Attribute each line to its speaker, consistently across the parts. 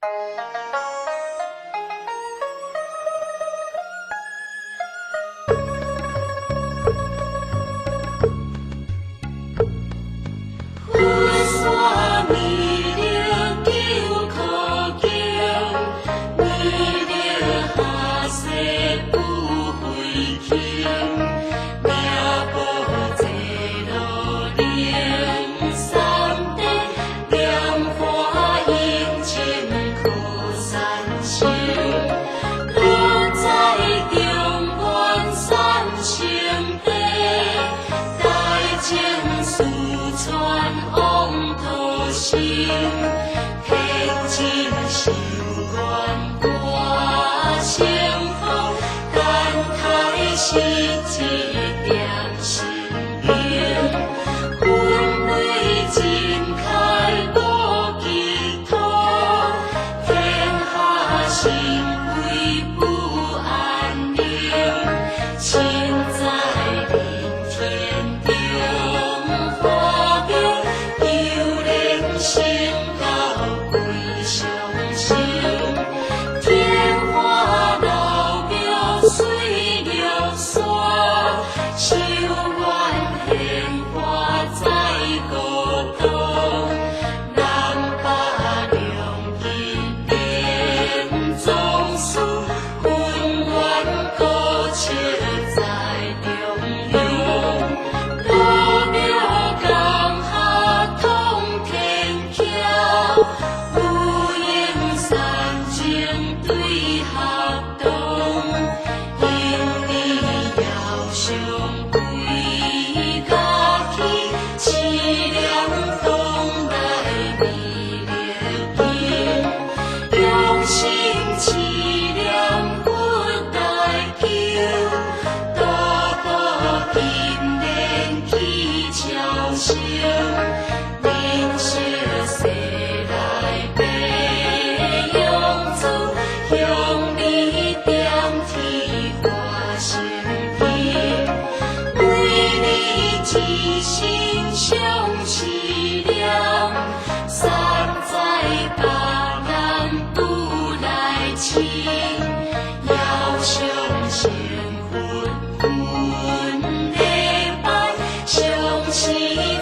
Speaker 1: 佛山弥勒救苦经，弥勒下世不悔轻，命薄坐落灵山顶，莲花映青可三生。落在中原三圣地，大正四川王土生，天真修愿大成佛，等待时一点心灵，分位真开无其土，天下神归不安宁，身在人天中华庙，犹能成道归上生，天花老庙水了山，修愿显化在国土，南北两极变宗师，本愿高笑在中央，老庙江下通天桥，有缘三经对合同，因你遥上归家去，凄凉东来弥勒经，用心凄凉佛来求，渡过金莲去超生，人生世来白杨子，向你点天化成经，为你一心相思念，三载八难不来亲，遥想成佛分礼拜，相思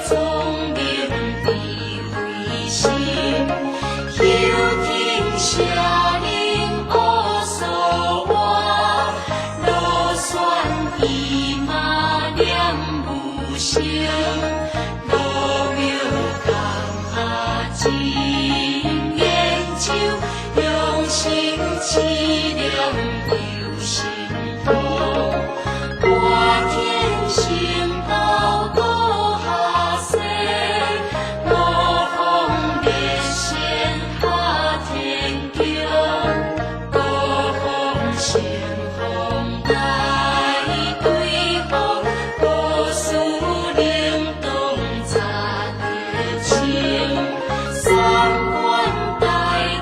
Speaker 1: 聪明智慧心，休听舍人乌苏话，螺旋伊嘛念无声，老庙江下真研究，用心凄凉又心痛，我天成道渡下世，五方列仙下天宫，高峰乘风来对好，无事灵动杂得清，三观大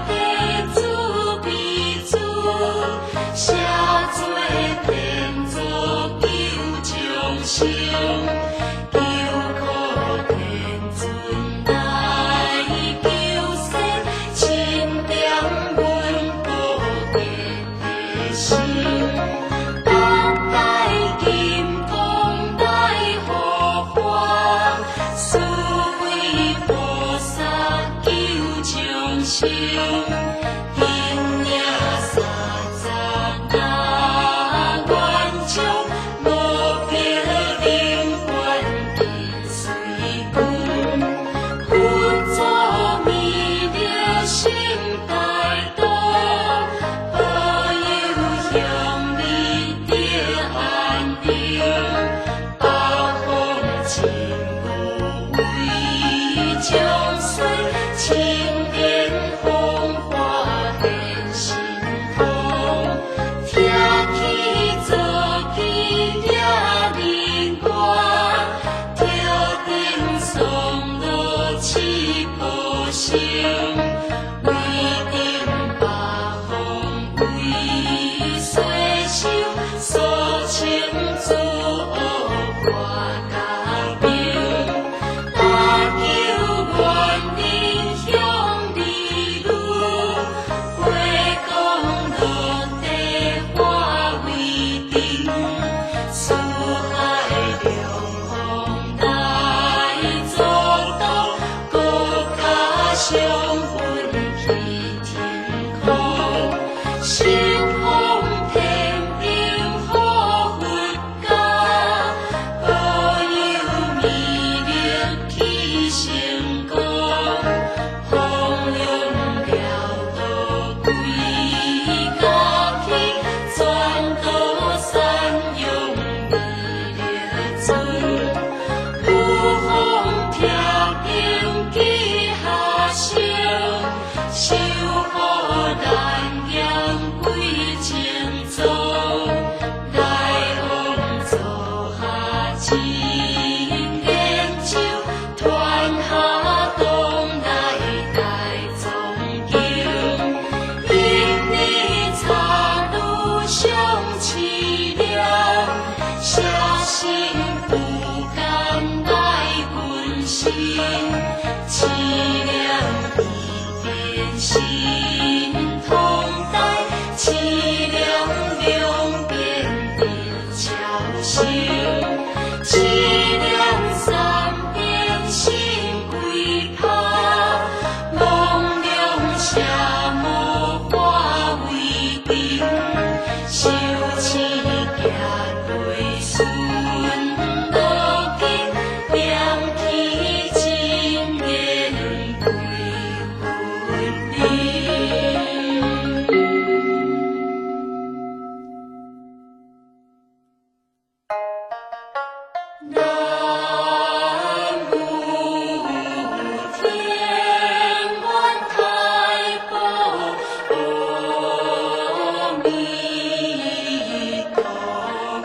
Speaker 1: 地主悲主，写做天作救众生，求苦天尊来救世，钦点文宝得地心，八大金刚来护法，四位菩萨救众生，天影三十那愿将，无别灵愿跟随军，佛祖弥勒成大道，保佑乡里得安宁，八方真不为众生，钦点风华现神通，听起做起惹人愿，挑顶松罗七宝生，为顶八方为岁寿，所称诸恶挂家兵，大求愿人向你路，上分去天空，十方天顶护佛家，保佑弥勒去成功，风龙了度归家去，全都赞扬弥勒尊。五方徛顶记下生，守护难行归正宗，来往做下真研究，传下东来大藏经，一年插女上凄凉，写生不甘来阮心，凄凉一边心痛待，凄凉两边的悄声，凄凉三边心归拍，梦中邪魔化为尘，受气行过顺路径，念起真言归佛灵。南無天願太保阿彌陀佛。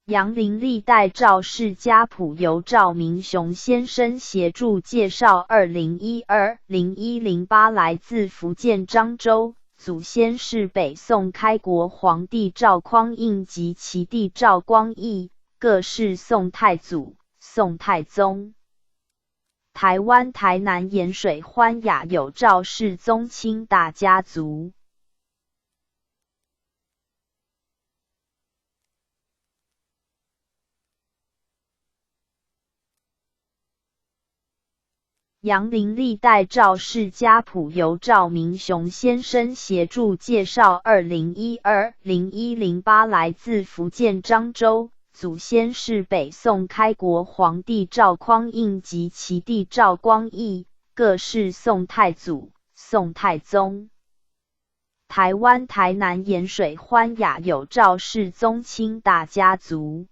Speaker 2: 杨林历代赵氏家谱由赵明雄先生协助介绍。2012-0108来自福建漳州，祖先是北宋开国皇帝赵匡胤及其弟赵光义，各是宋太祖、宋太宗。台湾台南盐水欢雅有赵氏宗亲大家族。杨林历代赵氏家谱由赵明雄先生协助介绍。2012-0108来自福建漳州，祖先是北宋开国皇帝赵匡胤及其弟赵光义，各是宋太祖、宋太宗。台湾台南盐水欢雅有赵氏宗亲大家族。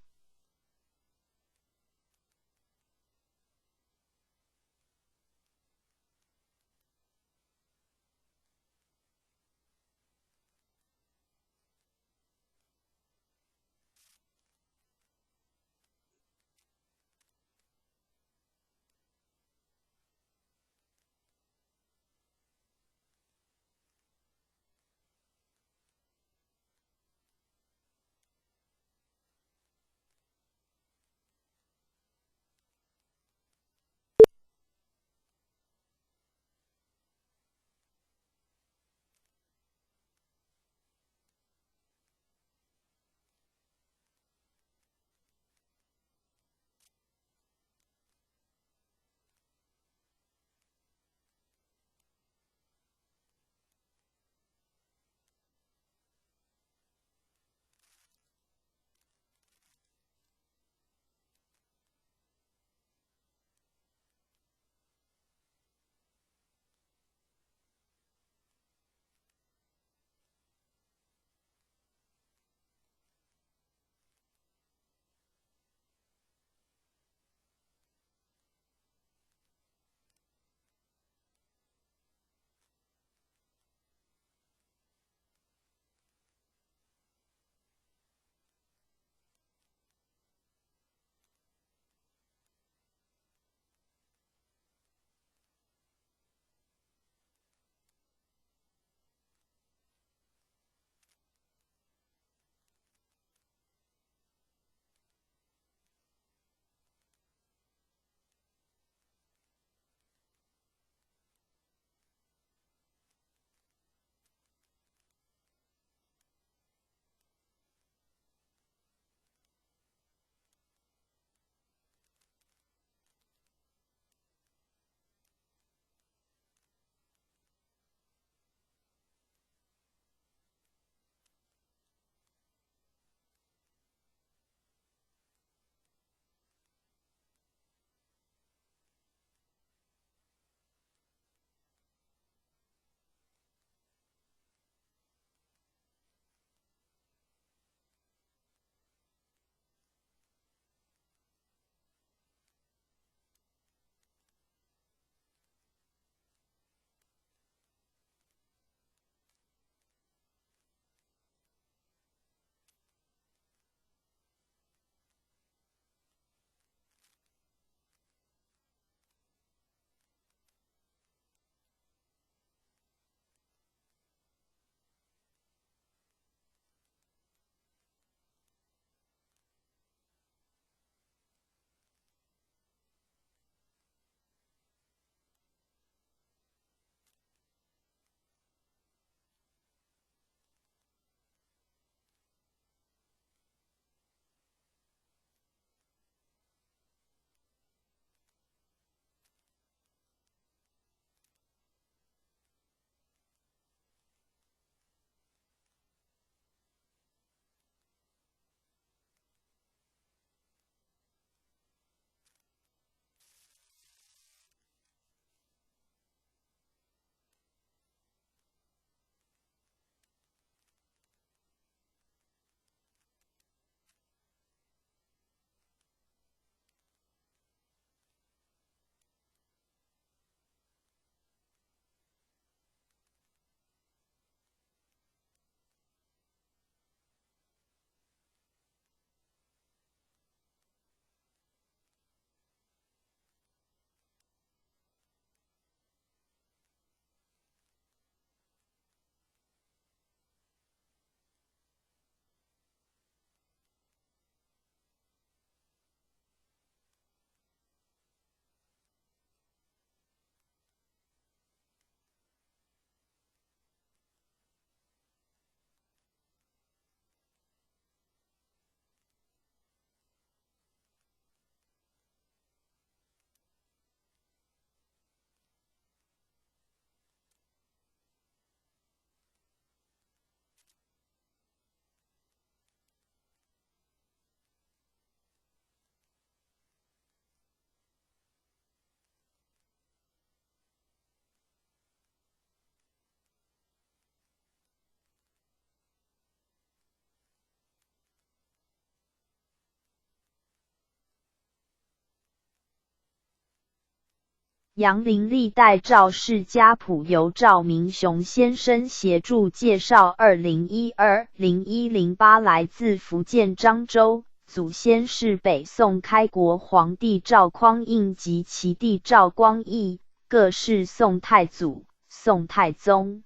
Speaker 2: 杨林历代赵氏家谱由赵明雄先生协助介绍。2012-01-08来自福建漳州，祖先是北宋开国皇帝赵匡胤及其弟赵光义，各是宋太祖、宋太宗。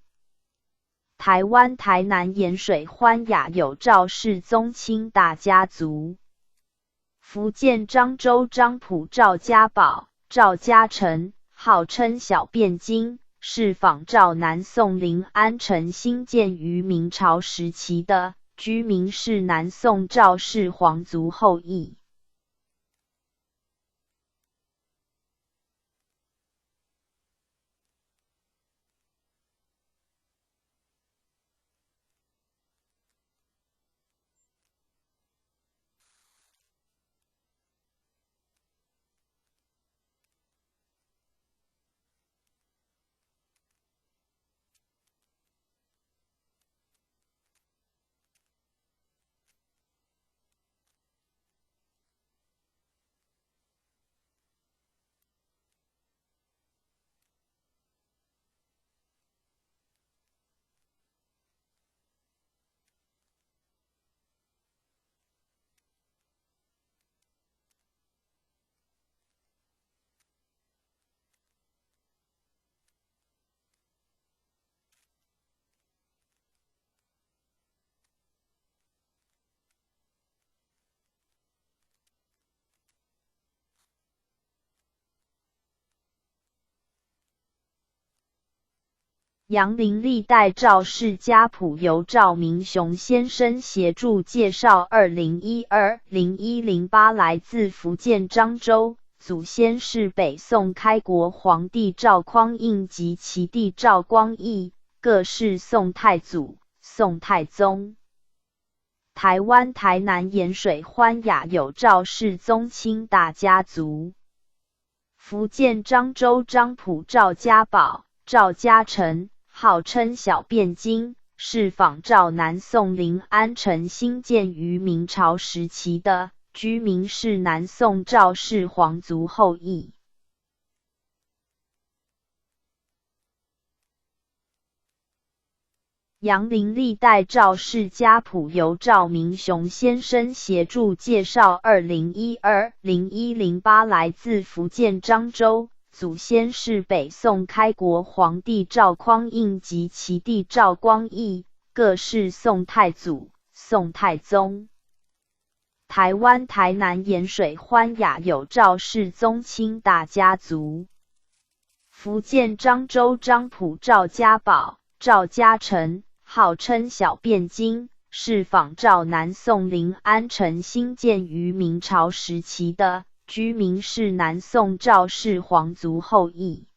Speaker 2: 台湾台南盐水欢雅有赵氏宗亲大家族。福建漳州漳浦赵家堡、赵家城，号称小汴京，是仿照南宋临安城兴建于明朝时期的，居民是南宋赵氏皇族后裔。杨林历代赵氏家谱由赵明雄先生协助介绍。2012-01-08来自福建漳州，祖先是北宋开国皇帝赵匡胤及其弟赵光义，各是宋太祖、宋太宗。台湾台南盐水欢雅有赵氏宗亲大家族。福建漳州漳浦赵家堡、赵家城，号称小汴京，是仿照南宋临安城兴建于明朝时期的，居民是南宋赵氏皇族后裔。杨林历代赵氏家谱由赵明雄先生协助介绍。2012-01-08来自福建漳州，祖先是北宋开国皇帝赵匡胤及其弟赵光义，各是宋太祖、宋太宗。台湾台南盐水欢雅有赵氏宗亲大家族。福建漳州漳浦赵家堡、赵家城，号称小汴京，是仿照南宋临安城兴建于明朝时期的，居民是南宋赵氏皇族后裔。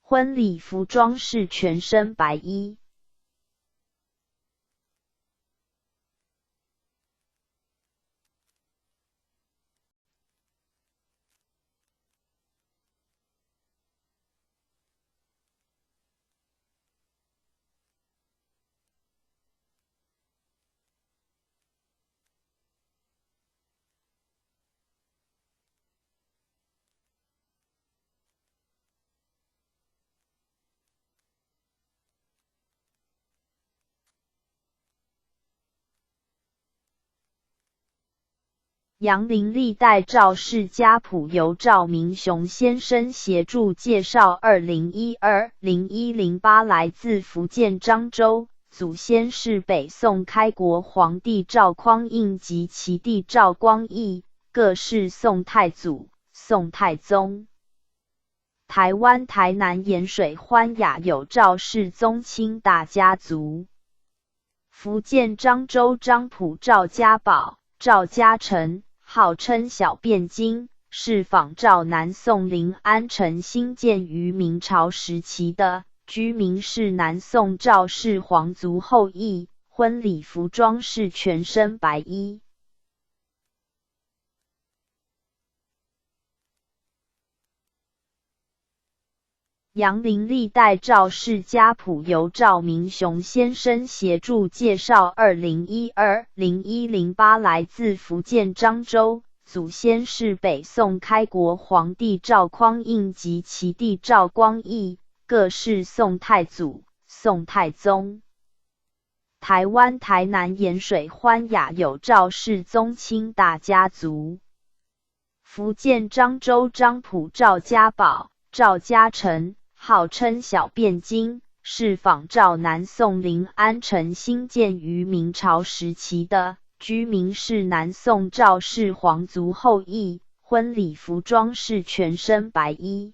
Speaker 2: 婚礼服装是全身白衣。杨林历代赵氏家谱由赵明雄先生协助介绍。2012-01-08来自福建漳州，祖先是北宋开国皇帝赵匡胤及其弟赵光义，各是宋太祖、宋太宗。台湾台南盐水欢雅有赵氏宗亲大家族。福建漳州漳浦赵家堡、赵家城，号称小汴京，是仿照南宋临安城兴建于明朝时期的，居民是南宋赵氏皇族后裔，婚礼服装是全身白衣。杨林历代赵氏家谱由赵明雄先生协助介绍。2012-01-08来自福建漳州，祖先是北宋开国皇帝赵匡胤及其弟赵光义，各是宋太祖、宋太宗。台湾台南盐水欢雅有赵氏宗亲大家族。福建漳州漳浦赵家堡、赵家城，号称小汴京，是仿照南宋临安城兴建于明朝时期的，居民是南宋赵氏皇族后裔，婚礼服装是全身白衣。